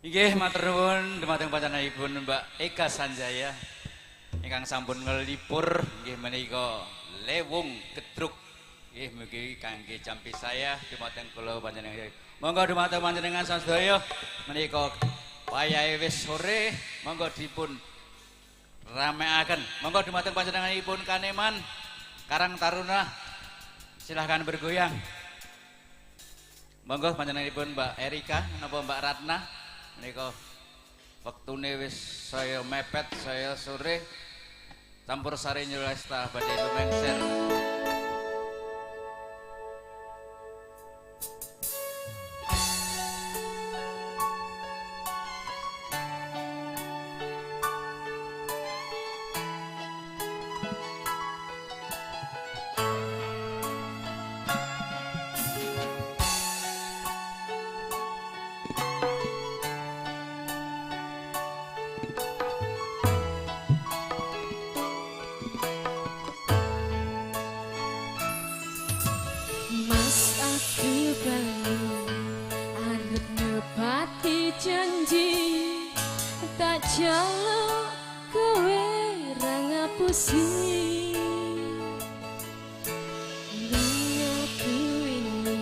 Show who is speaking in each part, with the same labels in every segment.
Speaker 1: Nggih, matur nuwun dumateng panjenenganipun Mbak Eka Sanjaya ingkang sampun ngelipur nggih menika Lewung Gedruk. Nggih mugi kangge jampi saya dumateng kula panjenengan. Monggo dumateng panjenengan sadaya menika wayahe wis sore, monggo dipun ramekaken. Monggo dumateng panjenenganipun Kaneman Karang Taruna silahkan bergoyang. Monggo panjenenganipun Mbak Erika napa Mbak Ratna menika wektune wis saya mepet, saya sore. Campur sari nyulesta badhe lumengser.
Speaker 2: Janji tak jaluk kowe ra ngapusi. Aku ini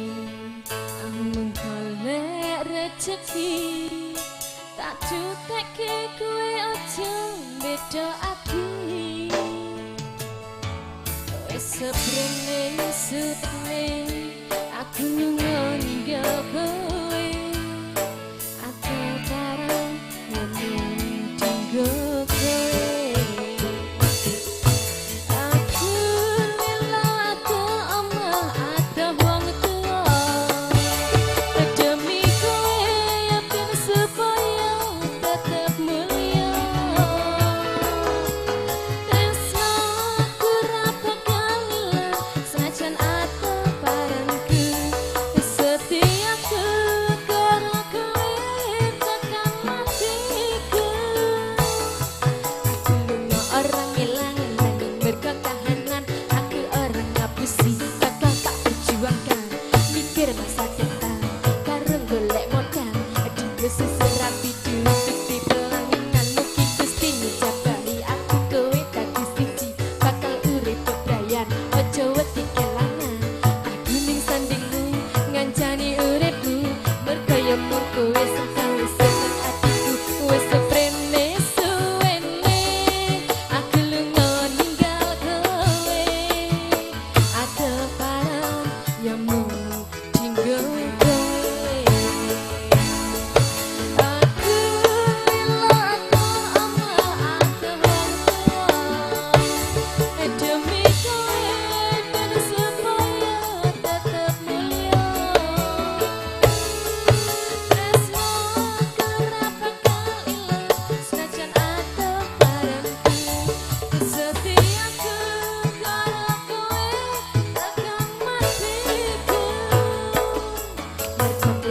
Speaker 2: amung golek rejeki, tak cutekke kowe aja beda ati. Wis seprene suwene aku lunga ninggal kowe.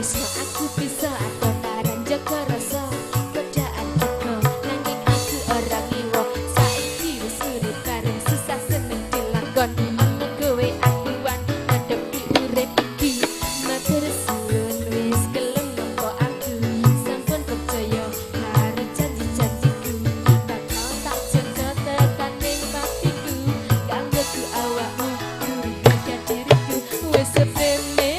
Speaker 2: Aku bisa atau barang jaga rasa godaan kita, nanging aku ora ngiwo. Saiki wis urip bareng susah seneng dilakon. Ana kowe aku wani ngadepi urip iki. Matur suwun wis gelem nampa aku, sampun percaya karo janji-janjiku. Bakal tak jaga tekan ning patiku, kanggo ku awakmu kuwi harga diriku. Wis seprene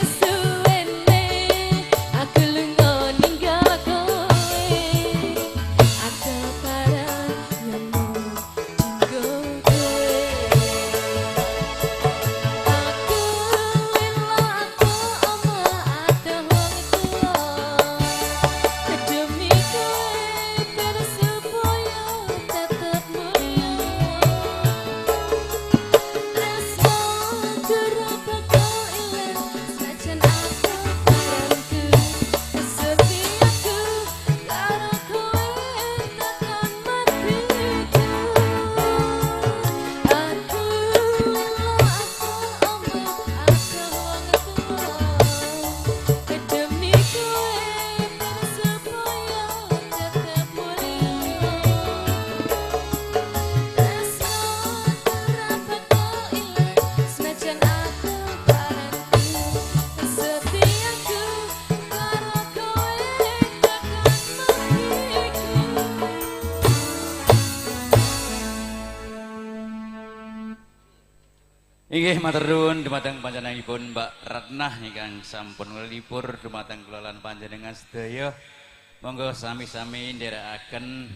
Speaker 1: Inggih matur nuwun dumateng panjenenganipun Mbak Ratnah ingkang sampun nglipur dumateng kula lan panjenengan sedaya. Monggo sami-sami nderekaken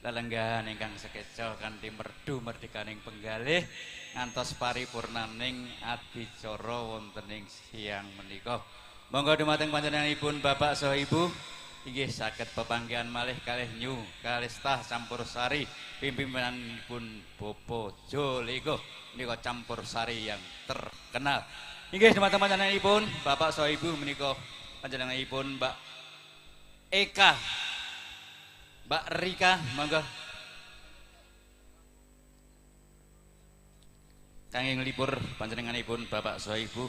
Speaker 1: lelenggahan ingkang sekeca kanthi merdu merdikaning penggalih ngantos paripurnaning adicara wonten ing siang menika. Monggo dumateng panjenenganipun Bapak saha Ibu inggih saged pepanggihan malih kalih New Kalista Campursari pimpinanipun Bapak Jolego menika Campursari yang terkenal. Inggih dumateng panjenenganipun Bapak saha Ibu menika panjenenganipun Mbak Eka, Mbak Rika, monggo kangge nglipur panjenenganipun Bapak saha Ibu.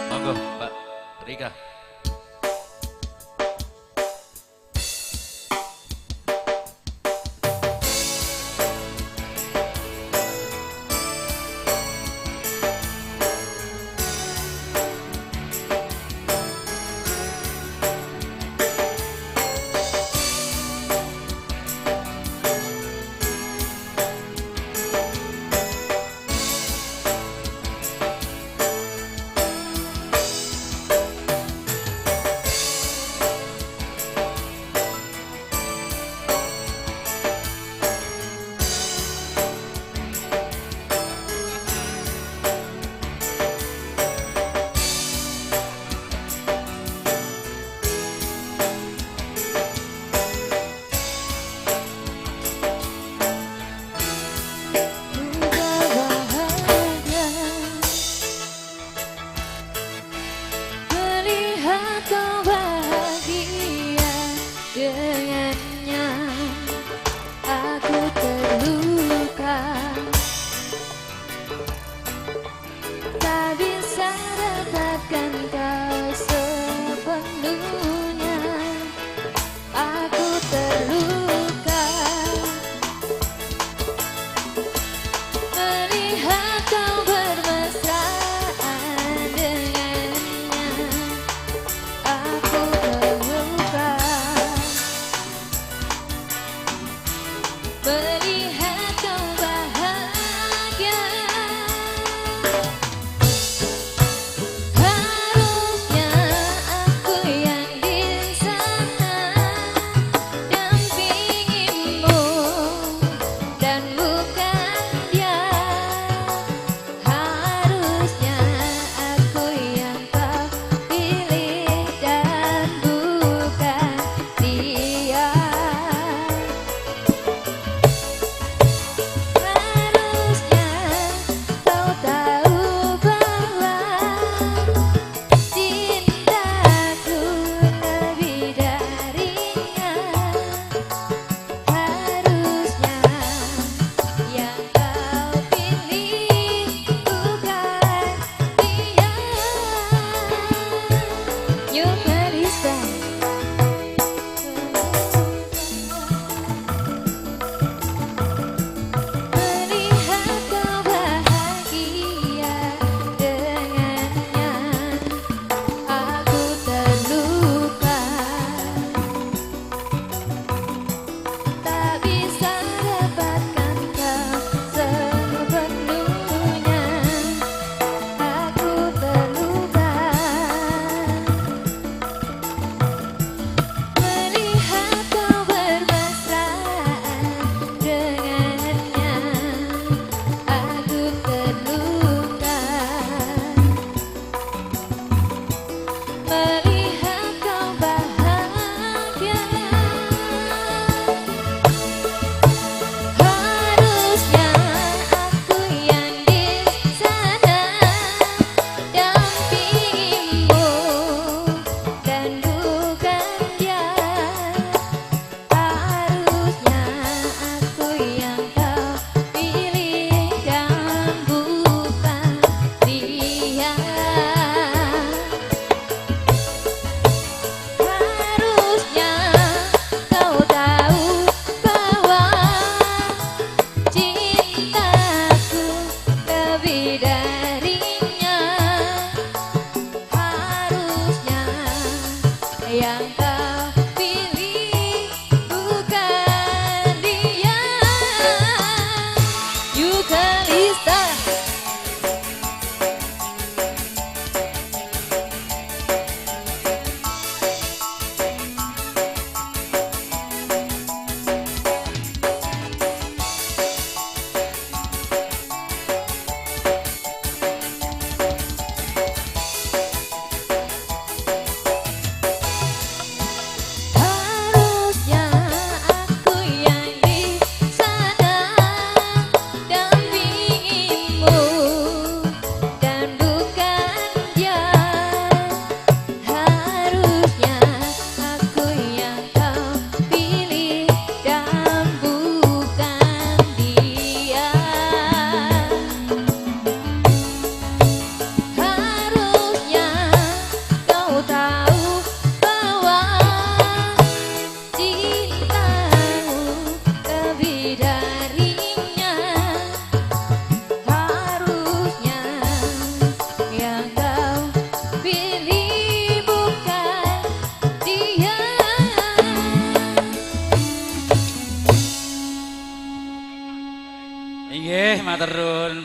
Speaker 1: Monggo Mbak Rika.
Speaker 2: Melihat kau bahagia.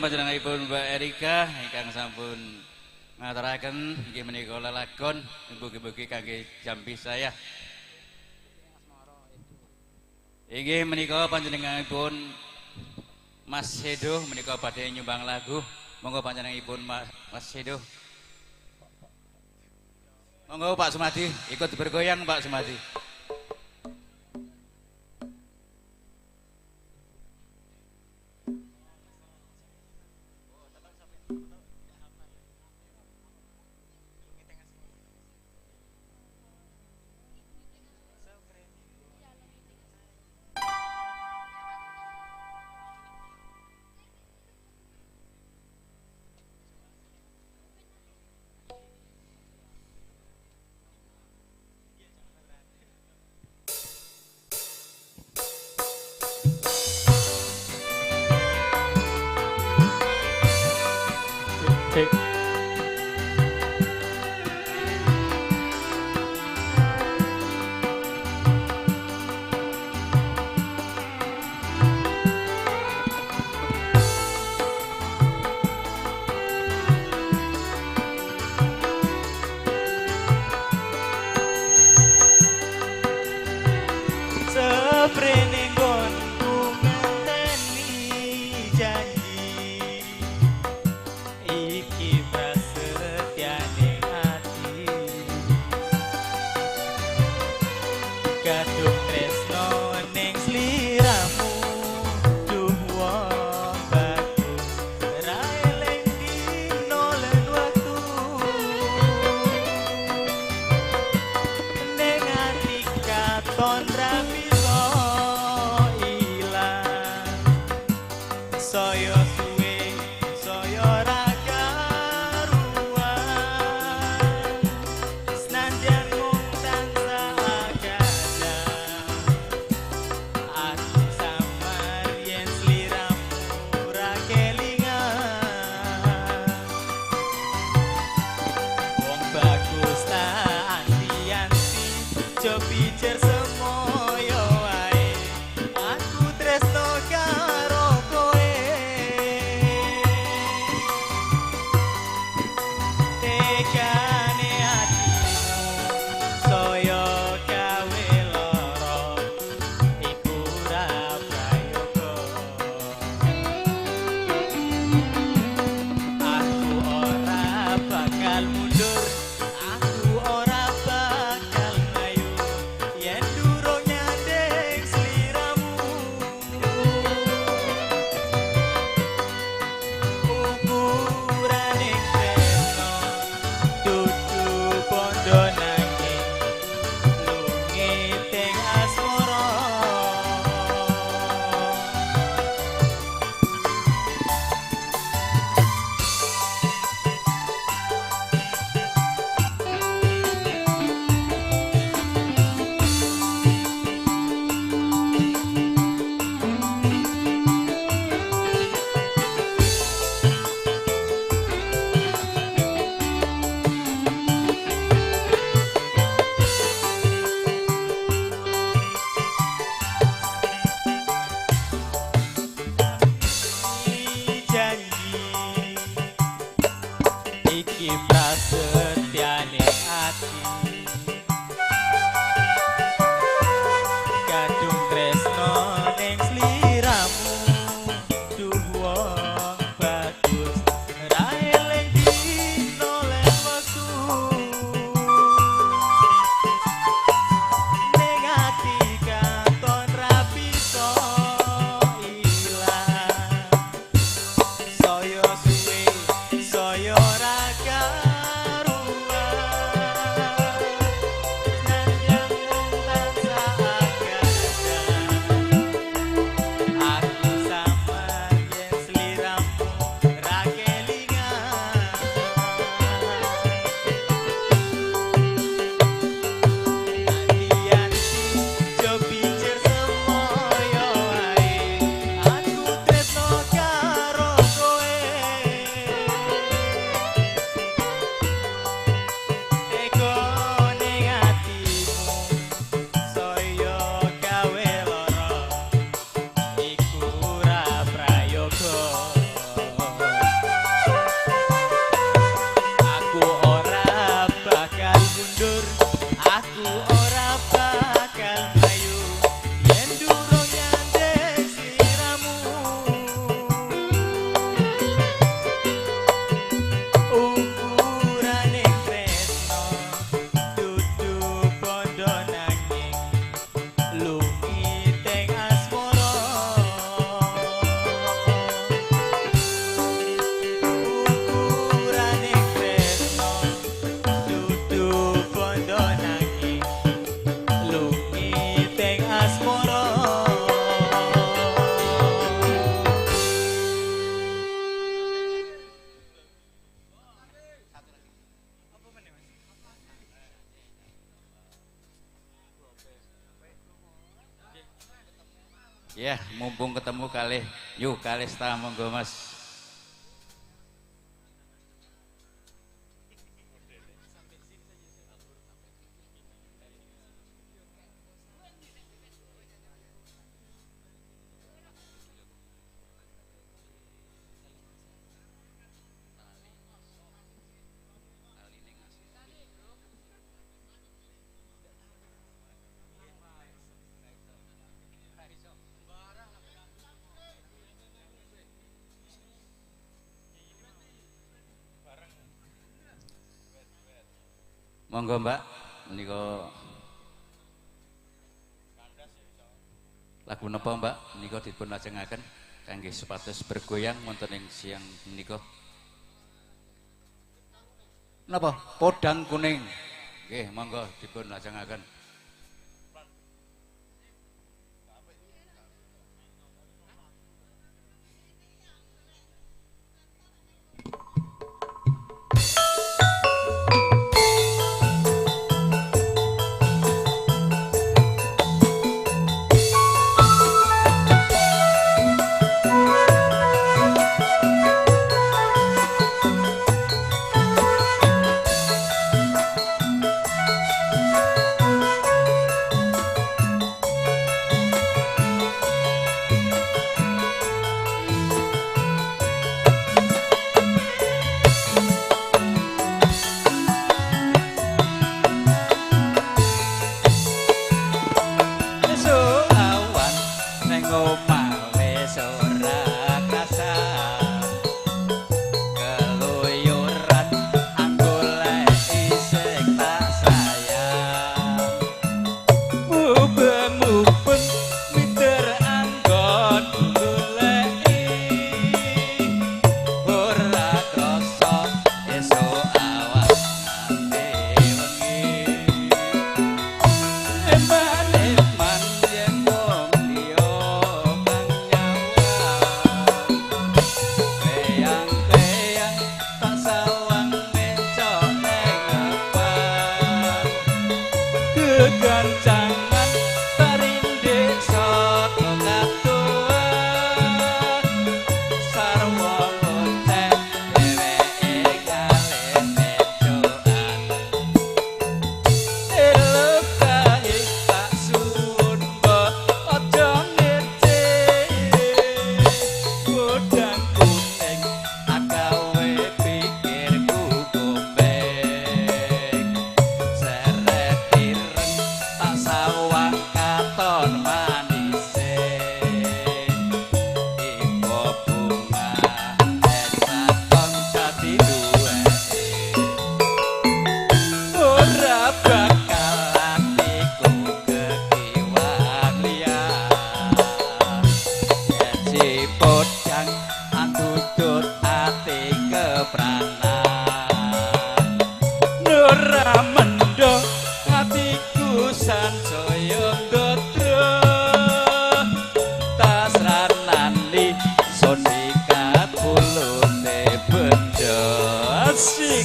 Speaker 1: Panjenenganipun Mbak Erika ingkang sampun ngaturaken inggih menika lelagon mugi-mugi kangge jampi saya. Inggih menika panjenenganipun Mas Hedo menika badhe nyumbang lagu. Monggo panjenenganipun Mas Hedo. Monggo Pak Sumadi ikut bergoyang Pak Sumadi.
Speaker 3: Cek.
Speaker 4: Seprene nggonku ngenteni janji iki prasetyane ati kadung tresno ning sliramu duh wong bagus ra eling dino lan wektu ning ati katon ra bisa ilang saya suwe saya ra karuan senajan mung tansah kadang aku samar yen sliramu ra kelingan wong bagus tak anti-anti jo pijer semoyo wae aku tresno karo kowe tekane atimu saya gawe lara iku ra prayoga aku ora bakal mundur aku ora bakal mlayu yen durung nyanding sliramu ukurane tresno dudu bondo nanging lungiting asmara. Janji iki prasetyane ati kadung tresno ning sliramu duh wong bagus ra eling dino lan wektu ning ati katon ra bisa ilang saya suwe saya ra karuan
Speaker 1: Ya, mumpung ketemu kalih Yu Kalista, monggo Mas. Monggo Mbak, menika lagu napa Mbak menika dipun lajengaken kangge supados bergoyang wonten ing siang menika. Napa? Podang Kuning. Nggih, monggo dipun lajengaken.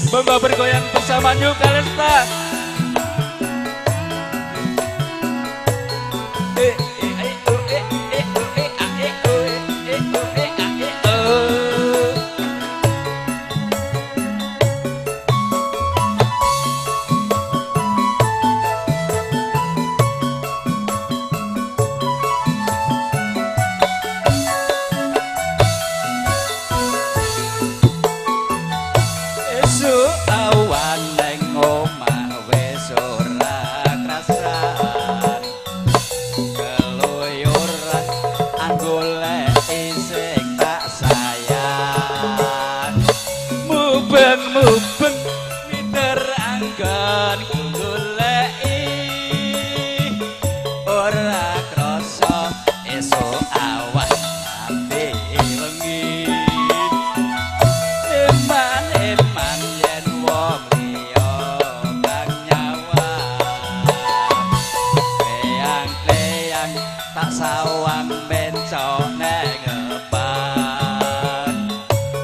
Speaker 1: Monggo bergoyang bersama New Kalista.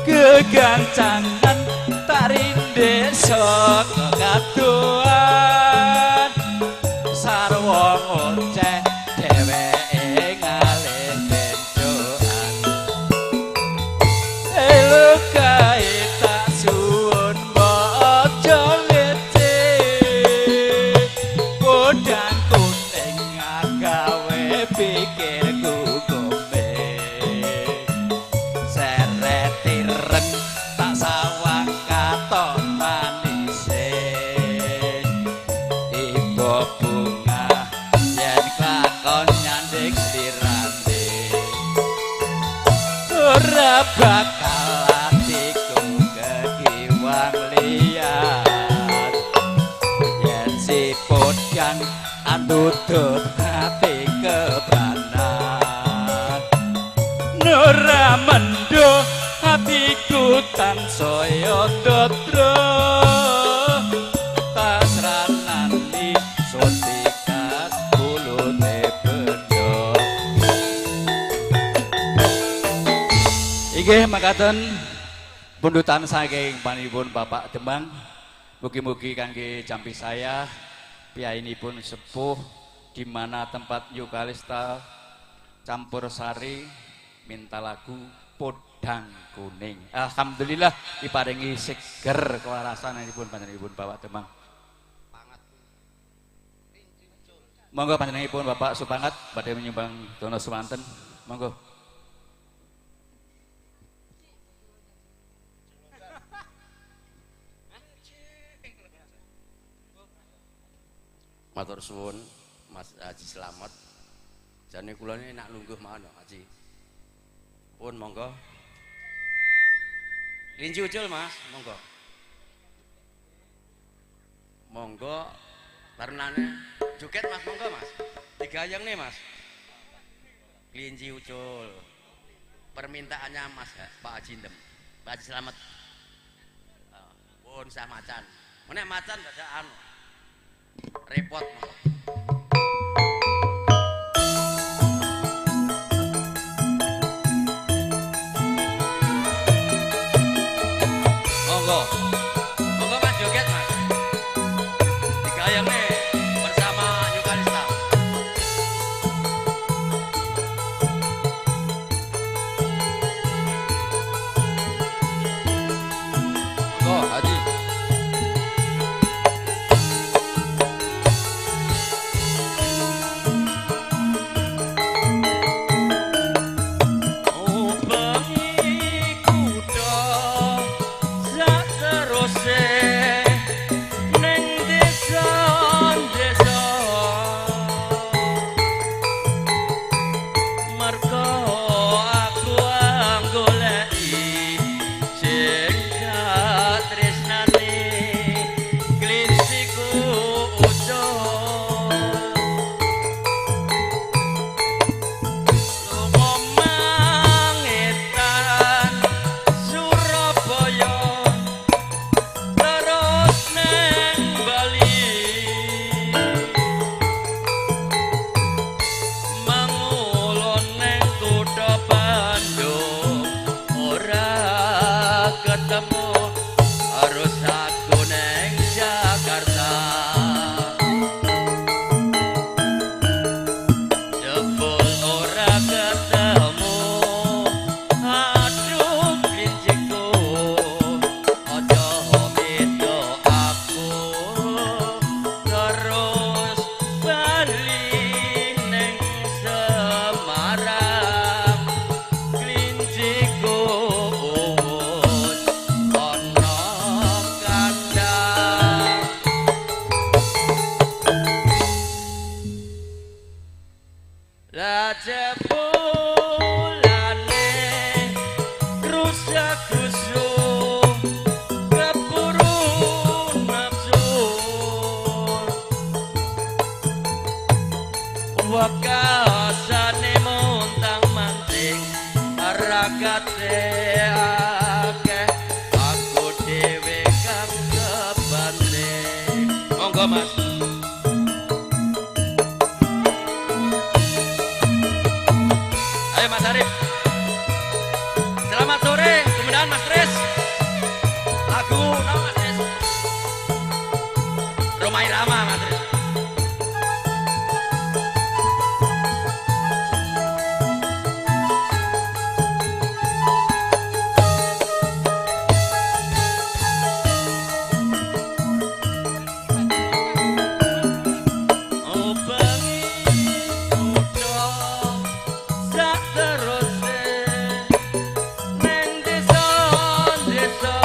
Speaker 1: Kegancangan tarin desa kekaduan sarwa ngoceh dheweke ngalih. Tutut ati kebranan ora mendo atiku tansaya dodro tasranani sotikat kulune bendo. Inggih makaten pundutan saking panipun Bapak Demang. Mugi-mugi kangge jampi saya piyainipun sepuh di mana tempat Yukalista campur sari minta lagu Podang Kuning. Alhamdulillah diparingi seger kewarasanipun panjenenganipun Bapak Demang. Monggo panjenenganipun Bapak Supangat badhe menyumbang dono suwanten. Monggo.
Speaker 3: Matur suwun Mas Haji Slamet. Jane kula ini nak lungguh mawon Haji. Pun monggo. Linci ucul Mas, monggo. Monggo tarunane joget Mas, monggo Mas. Digayeng nih Mas. Kelinci ucul. Permintaannya Mas Pak Haji Ndem. Pak Haji Slamet. Pun sah macan. Menek macan dadaan repot monggo. Monggo. Monggo Mas joget Mas. Digayangne bersama Yukalista.
Speaker 1: Monggo Haji.
Speaker 3: Terus neng desa desa.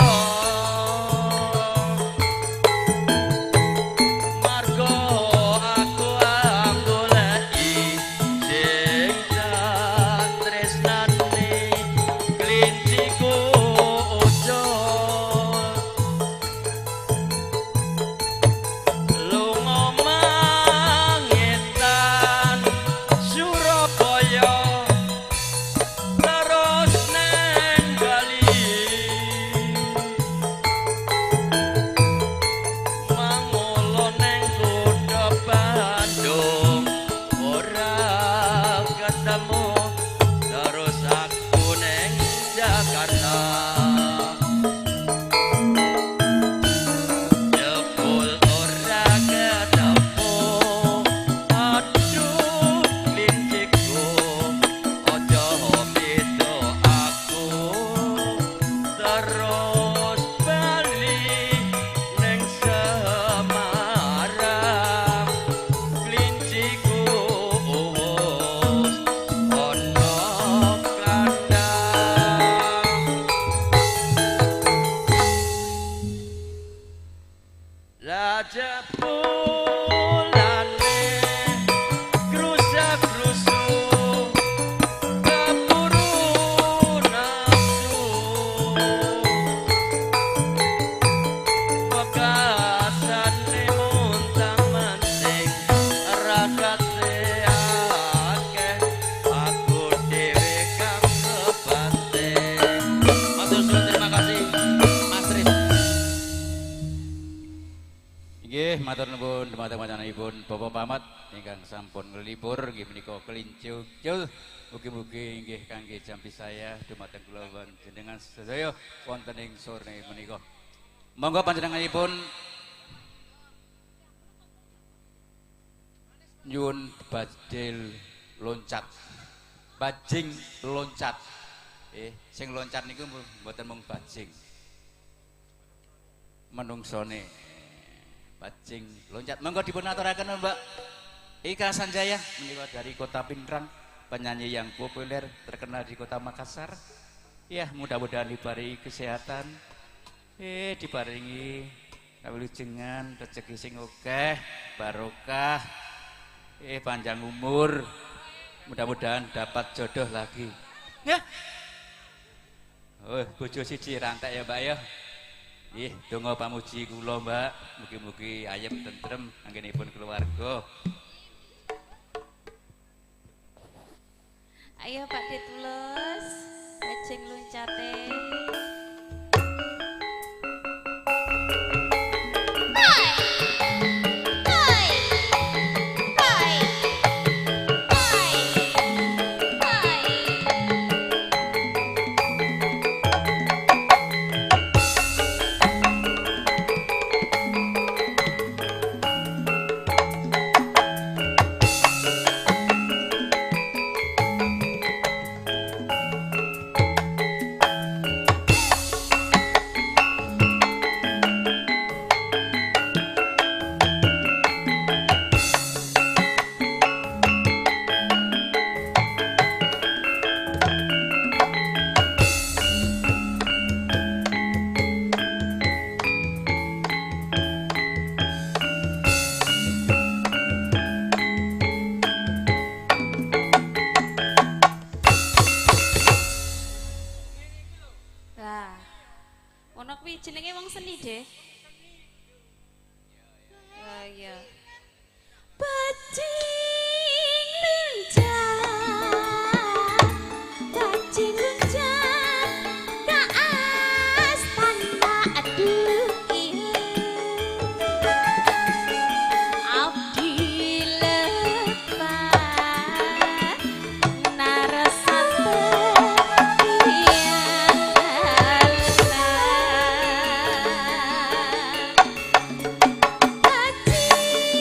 Speaker 3: Lah jebulane grusak-grusu keburu nafsu wekasane muntang-manting rakate akeh aku dhewe kang kebanting. Matur suwun, terima kasih Mas Tris.
Speaker 1: Nggih, matur nuwun dumateng panjenenganipun Bapak Pamat ingkang sampun nglipur nggih menika kelinci ucul. Mugi-mugi nggih kangge jampi saya dumateng kula panjenengan sedaya wonten ing sore menika. Monggo panjenenganipun nyuwun badhe loncat. Bajing loncat. Sing loncat niku mboten mung bajing. Menungsone bajing loncat. Monggo dipun aturaken Mbak Ika Sanjaya menika dari Kota Pinrang, penyanyi yang populer terkenal di Kota Makassar. Ya, mudah-mudahan diparingi kesehatan, diparingi kawilujengan, rezeki sing akeh, barokah, panjang umur. Mudah-mudahan dapat jodoh lagi. Ya. Oh, bojo siji rantek ya, Mbak ya. Ih, donga pamuji kula, Mbak. Mugi-mugi ayem tentrem anggenipun keluarga.
Speaker 2: Ayo Pak Ditulus, bajing loncate. Lah, ono kuwi jenenge wong seni, Deh. Lah iya. Bajing loncat, bajing loncat, ka astana aduh abdi lepat narasate. Bajing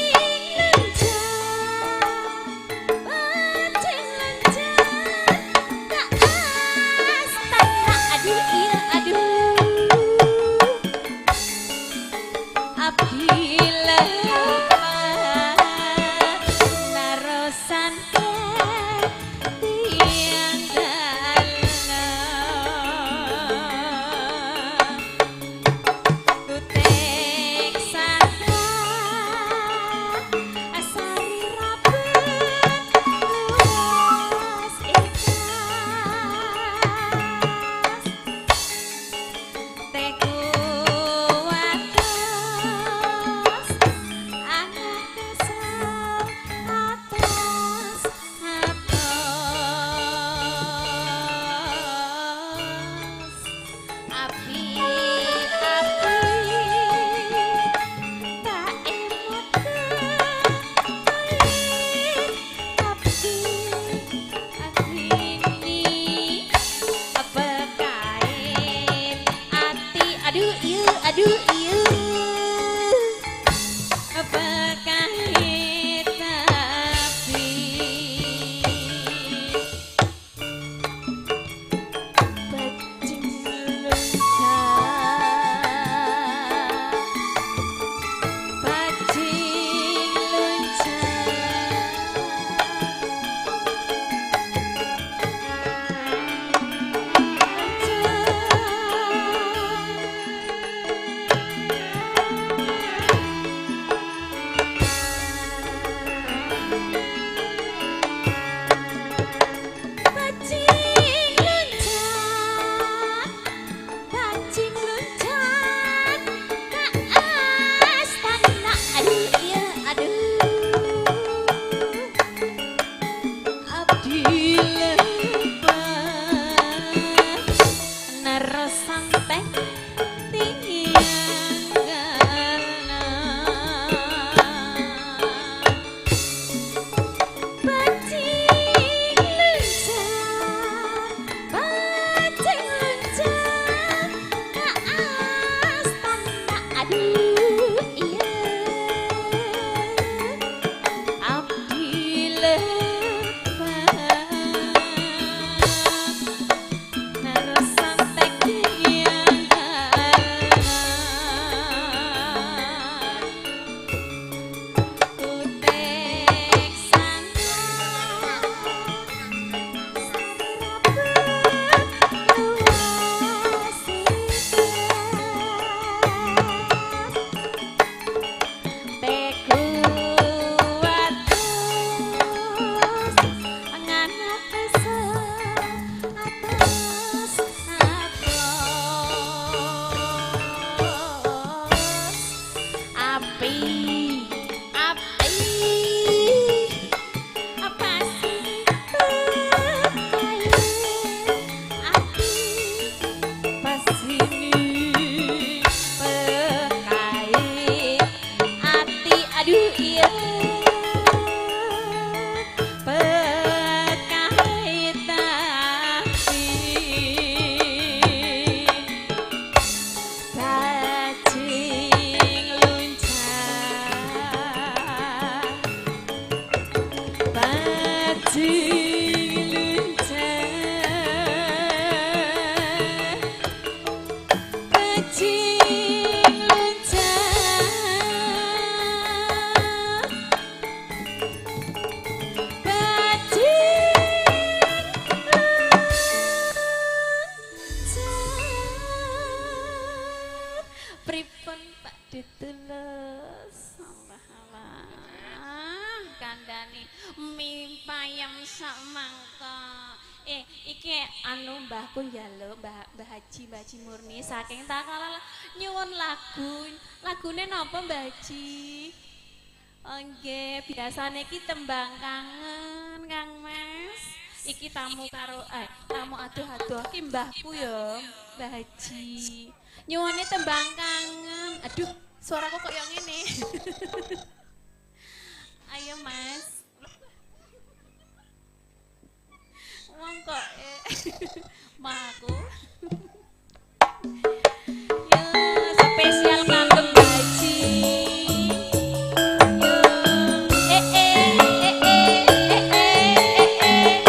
Speaker 2: Pripun Pak Ditulus? Allah Allah, kandhane mie payam sak mangkok. Iki anu mbahku njaluk Mbah Mbah Haji Murni saking Takala nyuwun lagu. Lagune napa Mbah Haji? Oh nggih, biasane iki tembang kangen Kang Mas. Iki tamu karo tamu aduh-aduh iki mbahku ya, Mbah Haji. Nyuwune tembang kangen. Aduh, suaraku kok yang ngene. Ayo Mas. Wong kok maku. Yo spesial kanggo Mbah Haji. Yo eh eh eh eh eh eh eh.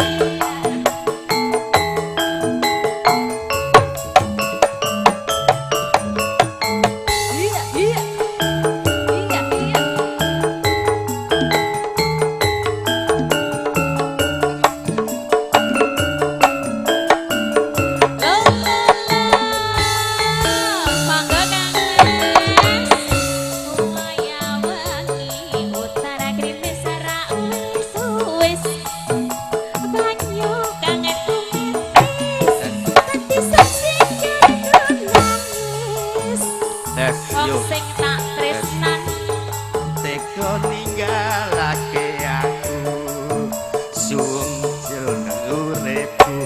Speaker 2: Iya iya. Iya iya. La la la, mangga Kang Mas. Waya wengi utara grimis ra wis banyu kang tumitis dadi saksi nangis.
Speaker 3: Tes
Speaker 2: Wong
Speaker 3: yo.
Speaker 2: sing tak tresnani
Speaker 3: Tega ninggalake aku. Suwung jeneng uripku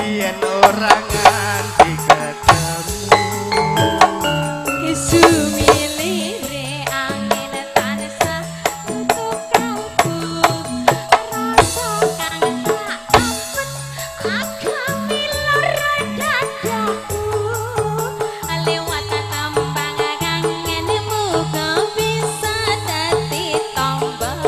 Speaker 3: yen ora nganti ketemu.
Speaker 2: Sumilire angin tansah untuk kalbu rasa kang tak ampet agami lara dadaku lewat tambang kangen muga bisa dadi tombo.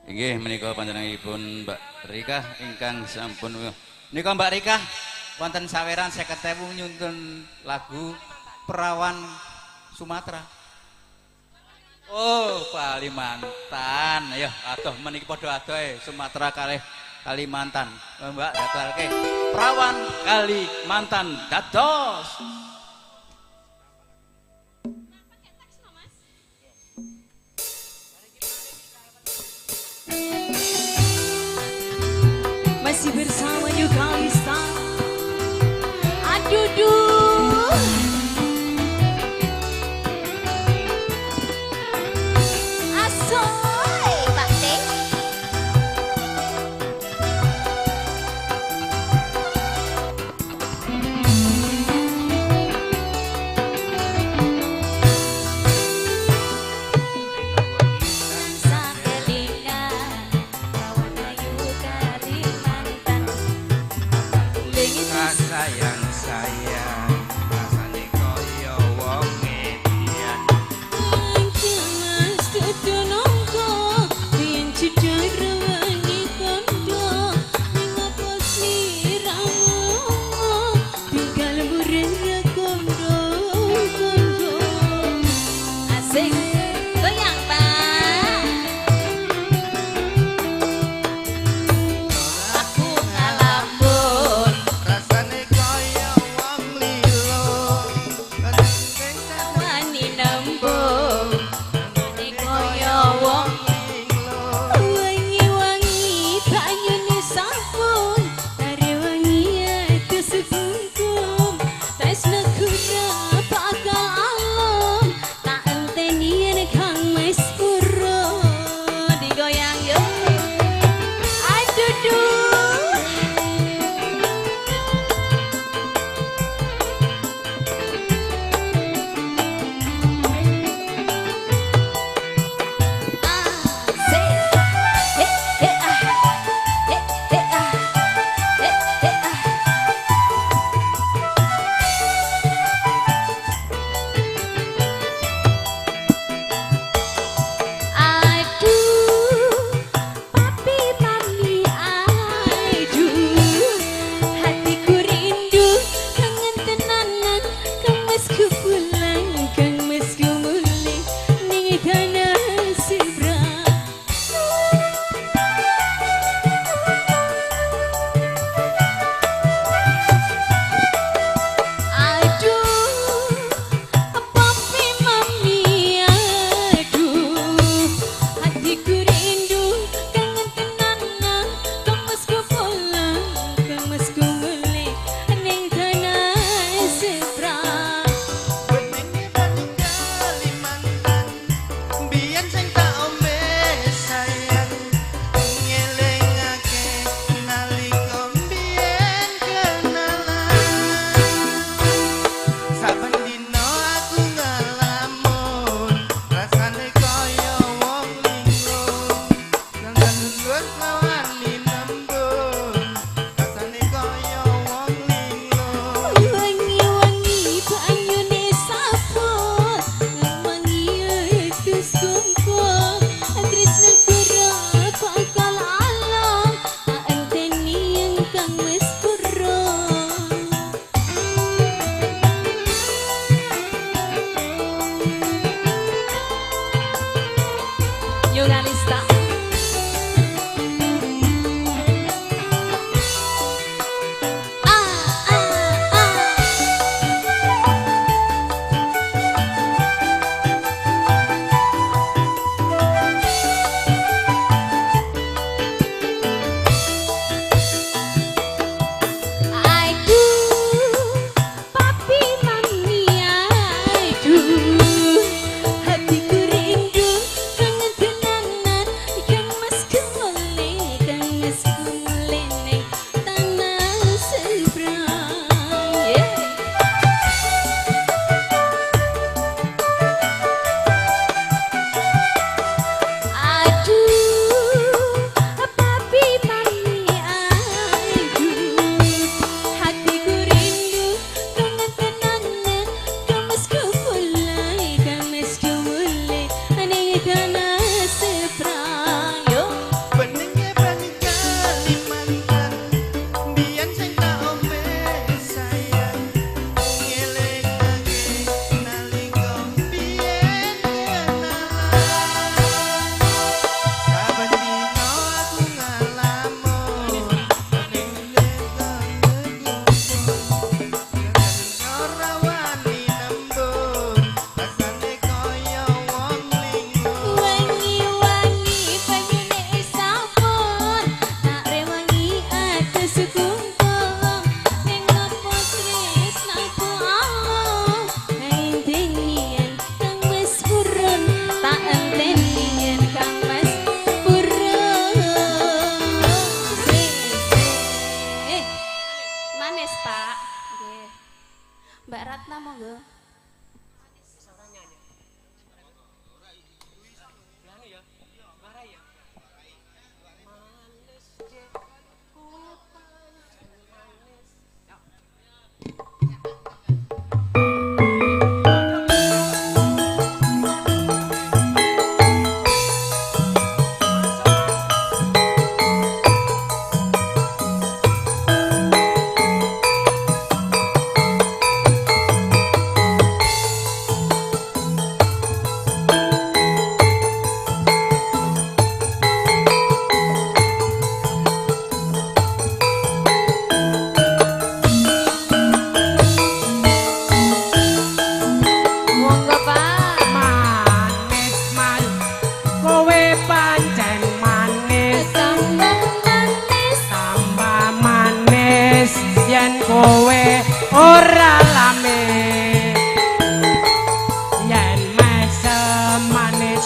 Speaker 1: Inggih menika panjenenganipun Mbak Rika ingkang sampun nika Mbak Rika wonten saweran 50.000 nyuntun lagu Perawan Sumatera. Oh, Kalimantan. Ayo adoh meniki padha adohe Sumatera kalih Kalimantan. Mbak datalke Perawan Kalimantan dados.
Speaker 2: Masih bersama New Kalista. Aduh duh. Asoy Pak T.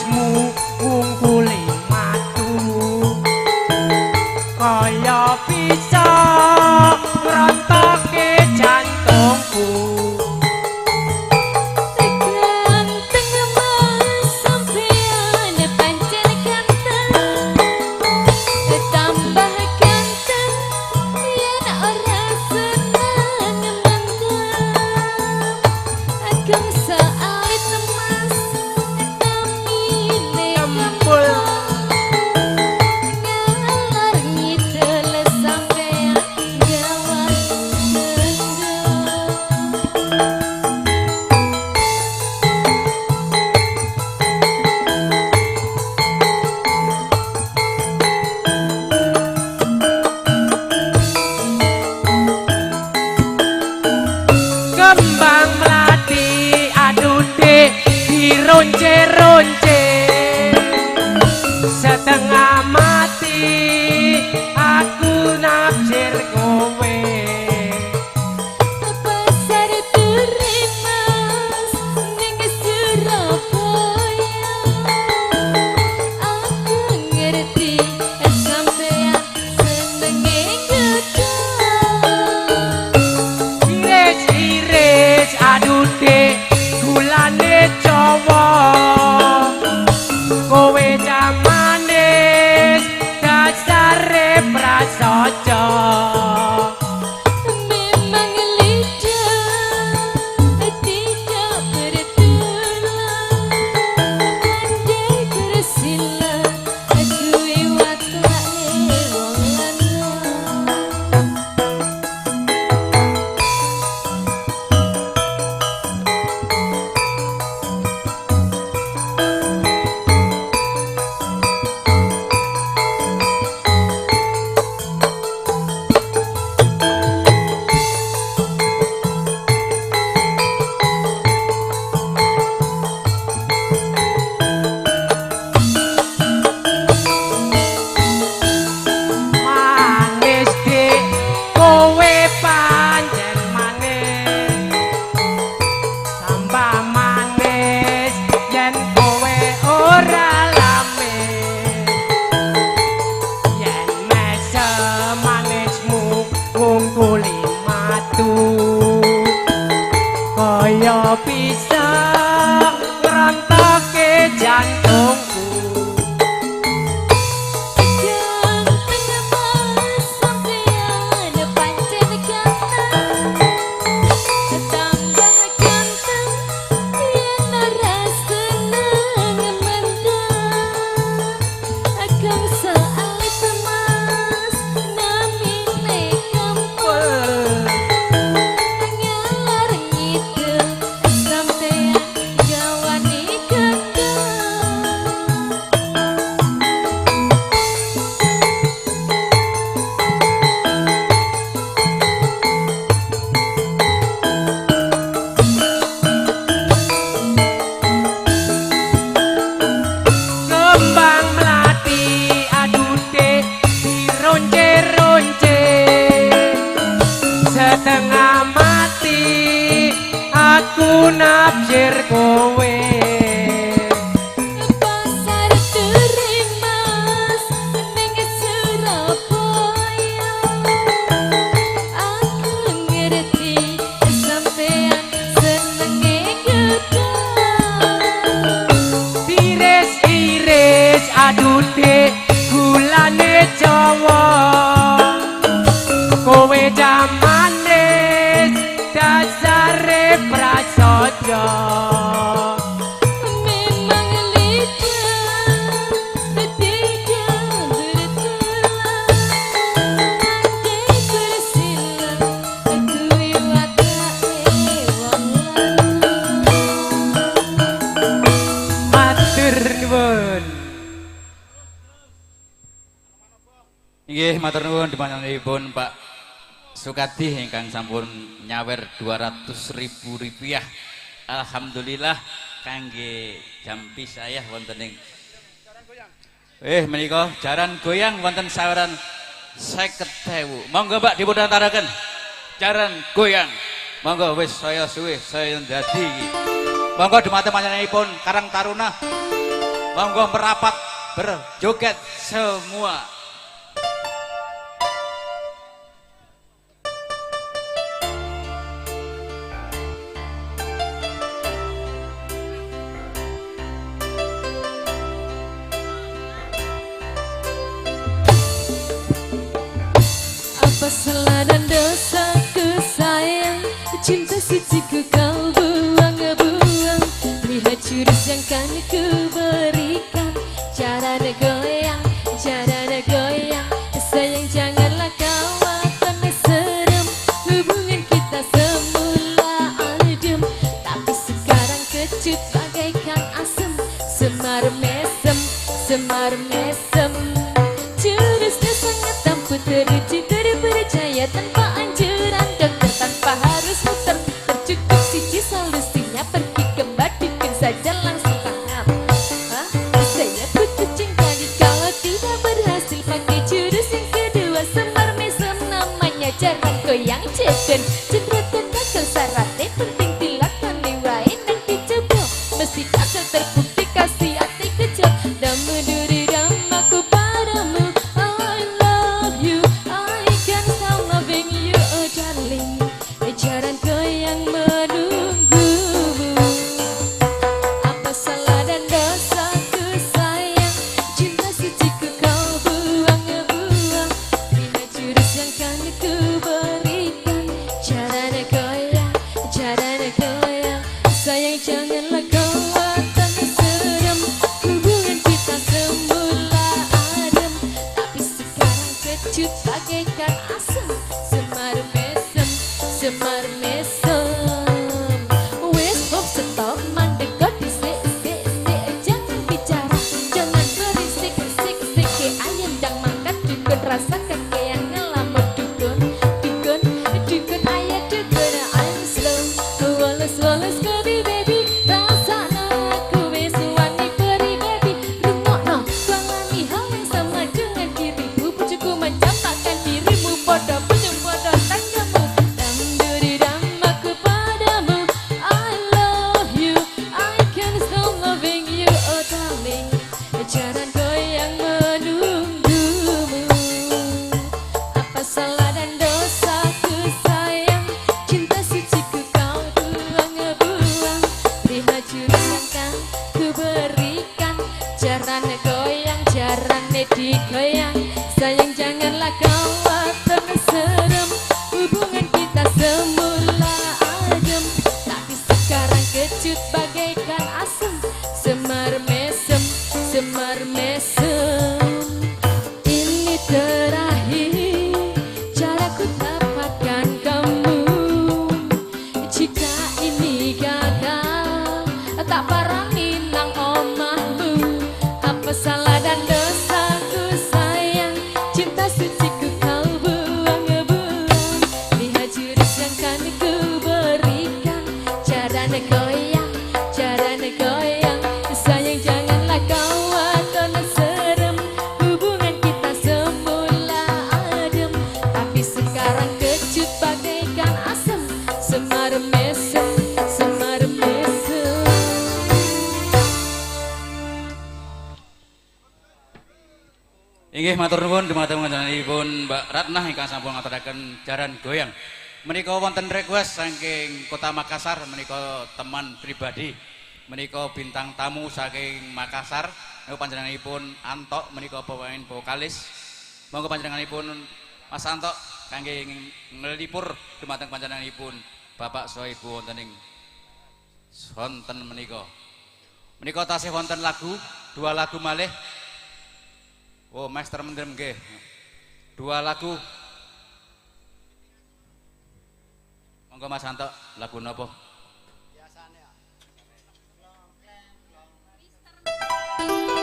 Speaker 5: manismu ngungkuli matu kaya bisa ngrontoke jantungku.
Speaker 2: Ganteng mas sampeyan pancen ganteng, tambah ganteng yen ora seneng mendem. Ageng saalit mas namine
Speaker 5: Kempul.
Speaker 2: Ngalor ngidul sampeyan gawat mendem.
Speaker 5: Kembang melati aduh dek dironce-ronce setengah mati aku nafsir kowe.
Speaker 2: Pasar turi mas ning Surabaya, aku ngerti sampeyan senenge gedhe.
Speaker 5: Iris-iris aduh dek gulane Jawa kowe jamanis dasare prasaja.
Speaker 2: Memang lidah tidak bertulang, pandai bersilat kuwi watake wong lanang.
Speaker 5: Manis dik kowe pancen manis tambah manis yen kowe ora lamis yen mesem manismu ngungkuli matu kaya bisa ngrontoke jantungku.
Speaker 2: Ganteng mas sampeyan pancen ganteng, tambah ganteng yen ora seneng mendem. Ageng saalit mas namine Kempul, ngalor ngidul sampeyan gawane gendeng.
Speaker 5: Kembang melati aduh dek dironce-ronce setengah mati aku nafsir kowe.
Speaker 2: Pasar turi mas ning Surabaya, aku ngerti sampeyan senenge gedhe.
Speaker 5: Iris-iris aduh dek gulane Jawa kowe jamanis dasare prasaja.
Speaker 2: Memang lidah tidak bertulang, pandai bersilat kuwi watake wong lanang.
Speaker 5: Matur nuwun.
Speaker 1: Nggih, matur nuwun panjenenganipun Pak Sukadi ingkang sampun nyawer 200.000 rupiah. Alhamdulillah kangge jampi saya wonten ing menika jaran goyang wonten saweran 50.000. Monggo Mbak dipun antaraken. Jaran goyang. Monggo wis saya suwe saya ndadi iki. Monggo dumateng panjenenganipun Karang Taruna. Monggo merapat berjoget semua.
Speaker 2: Apa salah dan dosaku sayang, cinta suciku kau buang-buang. Lihat jurus yang kan ku berikan, cara goyang, cara goyang. Sayang janganlah kau akan serem, hubungan kita semula adem, tapi sekarang kecut bagaikan asem. Semar mesem, semar mesem. Jurusnya sangat ampuh, teruji terpercaya, tanpa anjuran dokter, tanpa harus muter. Tercukup siji solusinya, pergi ke dukun saja langsung paham. Hah? Saya putus cinta kalau tidak berhasil pakai jurus yang kedua. Semar mesem namanya, jaran goyang ceden. Cendretan gagal syaratnya penting dilakoni wae nang dicoba. Mesti gagal terbukti kasih hati kecil. Dan menduri aku padamu, I love you, I can't stop loving you, oh darling. Jaran goyang menunggumu. Apa salah dan dosaku sayang, cinta suciku kau buang-buang. Lihat jurus yang kan ku berikan, cara goyang, cara goyang. Sayang janganlah kau akan serem, hubungan kita semula adem, tapi sekarang kecut bagaikan asem. Semar mesem, semar mesem. Wes hop stop mandek dhisik sik sik, jangan bicara, jangan berisik sik sik. Ayam dang mangkat dukun, rasa kakean ngelamun dukun, dukun, dukun ayah dukun. I'm slow, woles woles baby baby, rasakno aku wis wani peri baby. Rungokno, alami hal yang sama dengan diriku, bojoku mencampakkan dirimu, podo bojo podo tanggamu. Dam duri dam aku padamu, I love you, I can't stop loving you, oh darling. Jaran goyang menunggumu. Apa salah dan dosaku sayang, cinta suciku kau buang-buang. Lihat jurus yang kan ku berikan, jaran goyang, jaran digoyang. Sayang janganlah kau akan serem, hubungan kita semula adem, tapi sekarang kecut bagaikan asem. Semar mesem, semar mesem. Ini terakhir caraku dapatkan kamu. Jika ini gagal, tak parani nang omahmu. Apa salah dan dosaku sayang, cinta suciku kau buang-buang. Lihat jurus yang kan ku berikan, cara goyang, cara goyang. Sayang janganlah kau akan serem, hubungan kita semula adem, tapi sekarang kecut bagaikan asem. Semar mesem, semar mesem.
Speaker 1: Inggih matur nuwun dumateng panjenenganipun Mbak Ratnah ingkang sampun ngaturaken jaran goyang. Menika wonten request saking Kota Makassar, menika teman pribadi, menika bintang tamu saking Makassar, menika panjenenganipun Antok, menika pemain vokalis. Monggo panjenenganipun Mas Antok kangge ngelipur dumateng panjenenganipun Bapak saha Ibu wonten ing sonten menika. Menika tasih wonten lagu, dua lagu malih. Oh, Master Mendem nggih. Dua lagu. Monggo Mas Antok, lagu napa?
Speaker 2: Thank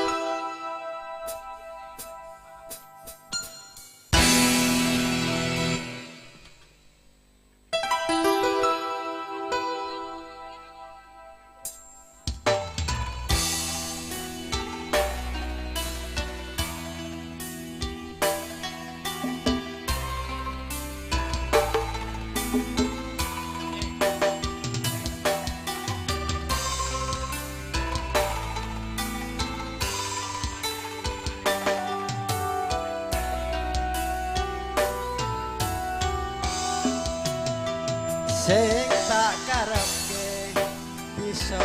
Speaker 6: Sing tak karepke bisa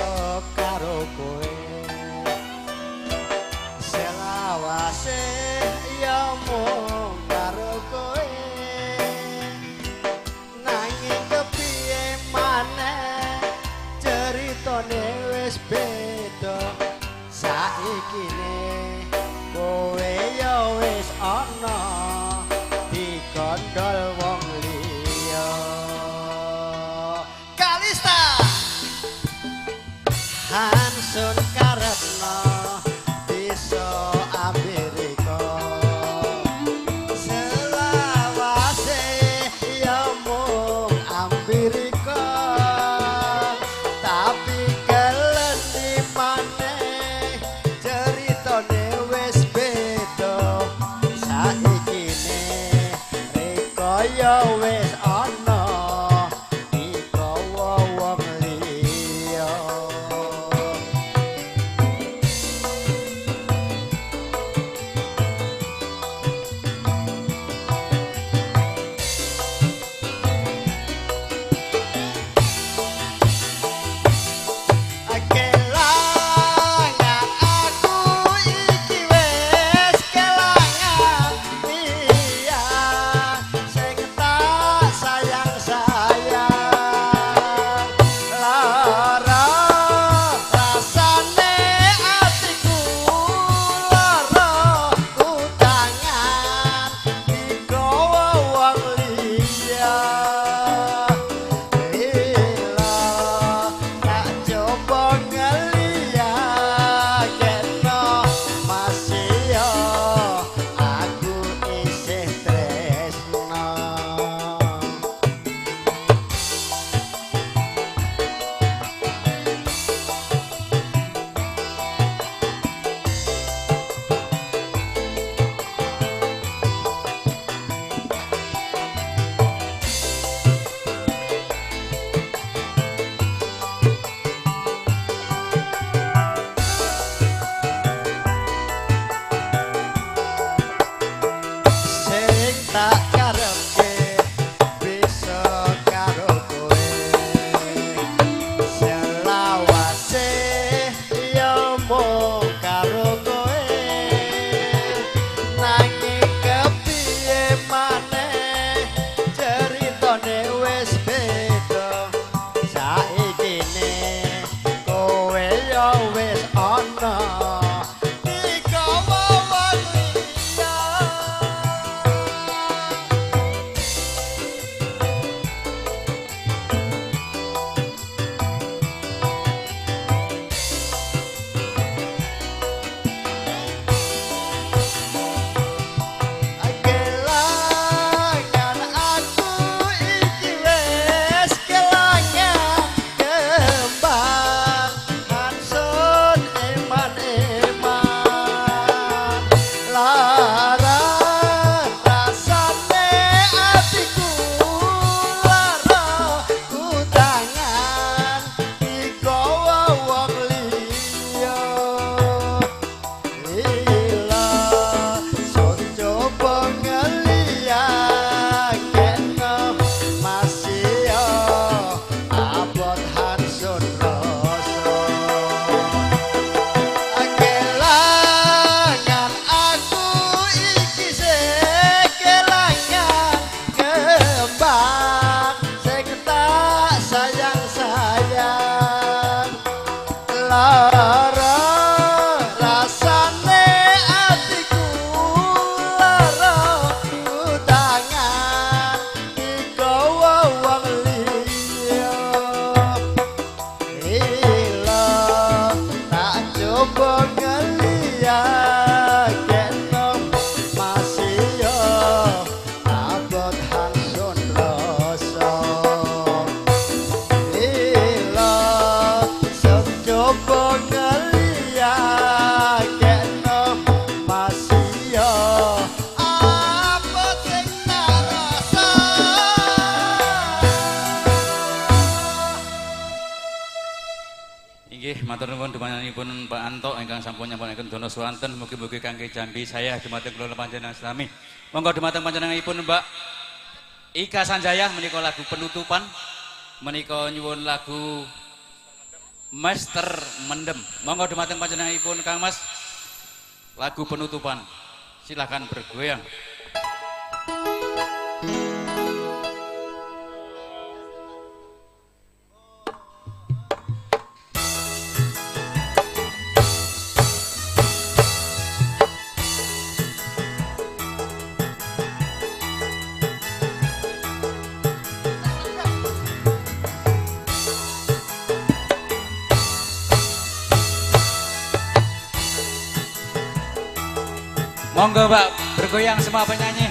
Speaker 6: karo kowe, selawase ya mung karo kowe. Nanging kepiye maneh ceritane wis beda, saiki ne kowe ya wis ana digondol wong liya. Kalista Hansun karepno bisa Amerika, selawase ya mung Amerika. Tapi kelendi maneh ceritane wis beda, saiki ne reka ya wis ana digawa wong liya. Kelangan aku iki wis kelangan liya, sing tak sayang-sayang. Lara rasane atiku, lara utangan digawa wong liya. Lila tak coba ngeliyakno masih aku isih tresno. Sing tak karepke bisa karo kowe, selawase ya mung karo kowe. Nanging kepiye maneh ceritane wis beda, saiki ne kowe ya wis ana digawa wong liya. Kelangan aku iki wis kelangan kembang, Hansun eman-eman. Lara rasane atiku, lara kutangan digawa wong liya. Lila sun coba ngeliyakno masih abot Hansun rasa. Kelangan aku iki sing kelangan kembang, sing tak sayang-sayang. Lara rasane atiku, lara utangan digawa wong liya. Lila tak coba ngeliyakno masih abot Hansun rasa. Lila sun coba ngeliyakno masih abot sing tak rasa.
Speaker 1: Inggih, matur nuwun dumatengipun Pak Anto ingkang sampun nyampunaken dana swanten, mugi-mugi kangge jambi saya dumateng kula panjenengan sami. Monggo dumateng panjenenganipun Mbak Ika Sanjaya menika lagu penutupan. menika nyuwun lagu Master Mendem. Monggo dumateng panjenenganipun Kang Mas. Lagu penutupan. Silakan bergoyang. Monggo Pak, bergoyang semua penyanyi.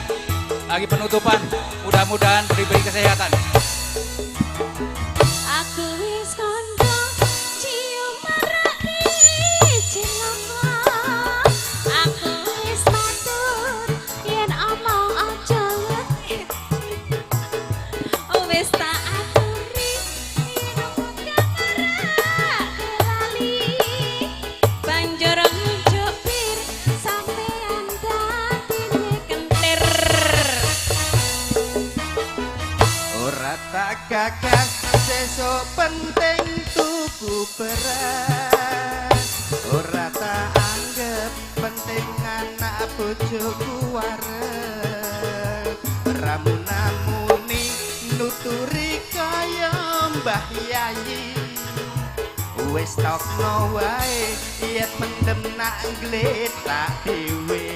Speaker 1: Lagi penutupan, mudah-mudahan diberi kesehatan.
Speaker 2: Aku wis kondo cium marake cilaka. Aku wis matur yen omong aja wedi. Wis tak aturi yen marake lali. Banjur njupir sampean dadine kentir.
Speaker 7: Ora tak gagas sesuk penting tuku beras. Ora tak anggep penting anak bojoku wareg. Ramunamuni nuturi kaya Mbah Yayi. Wis tokno wae yen mendem nak ngletak dhewe.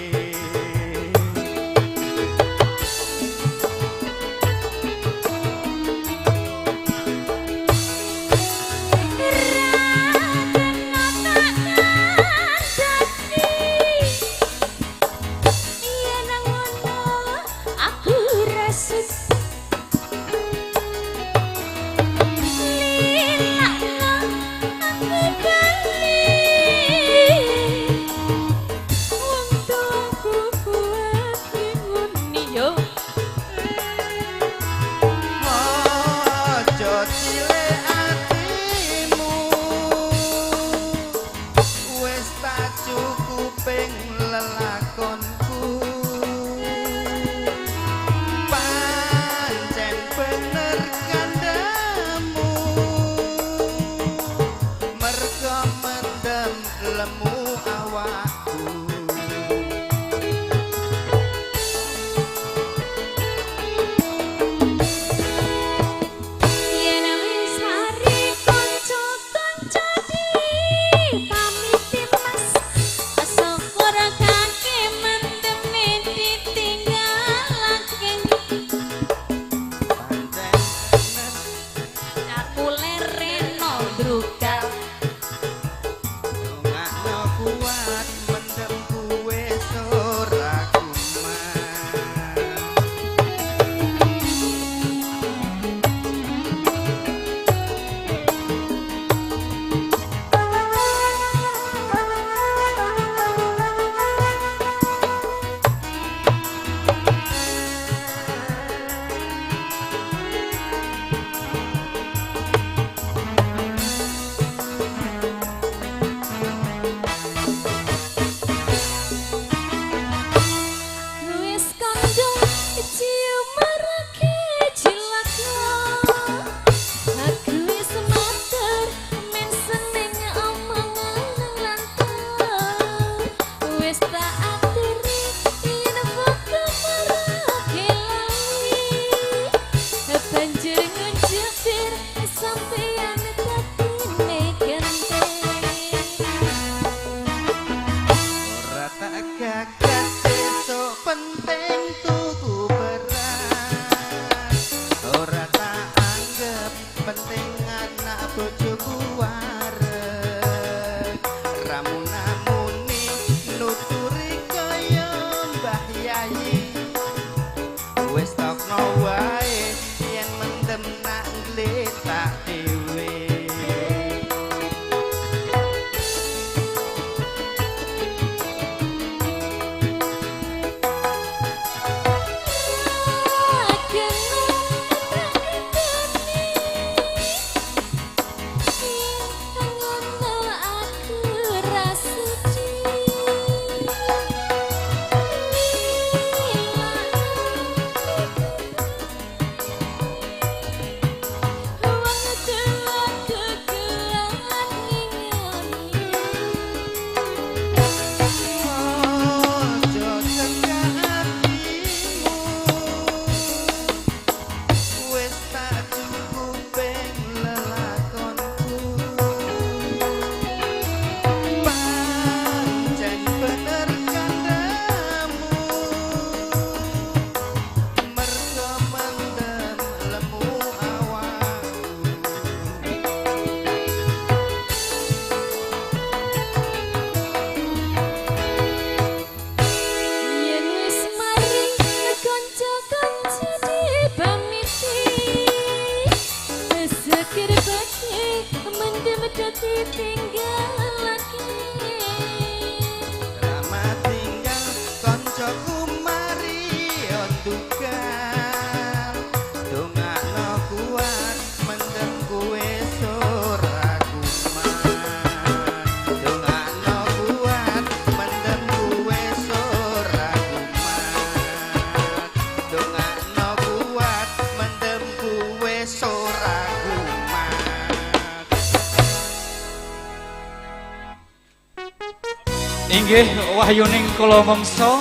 Speaker 1: Inggih wahyuning kala mangsa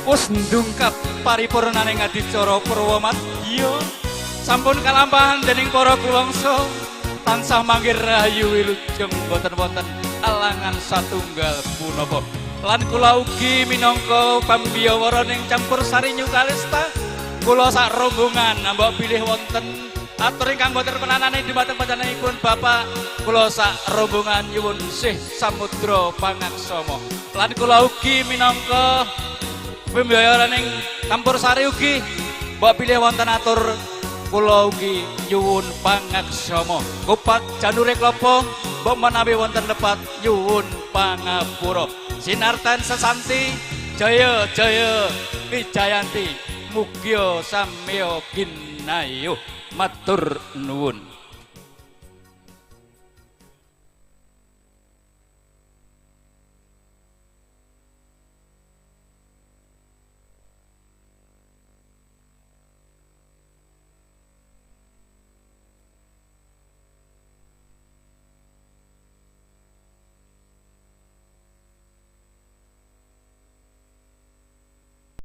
Speaker 1: wis ndungkap paripurnaning adicara purwa madya sampun kalampahan dening para kuwangsa tansah manggih rahayu wilujeng boten wonten alangan satunggal punapa. Lan kula ugi minangka pambiyawara ning campur sari New Kalista kula sak rombongan mbok bilih wonten atur ingkang boten penanane dhumateng panjenenganipun Bapak kula sak rombongan nyuwun sih samudra pangaksama. Lan kula ugi minangka pambiyawara ning campur sari ugi mbok bilih wonten atur kula ugi nyuwun pangaksama. Kupat janure klapa mbok menawi wonten lepat nyuwun pangapura. Sinartan sesanti jaya jaya wijayanti mugya samya ginayuh. Matur nuwun.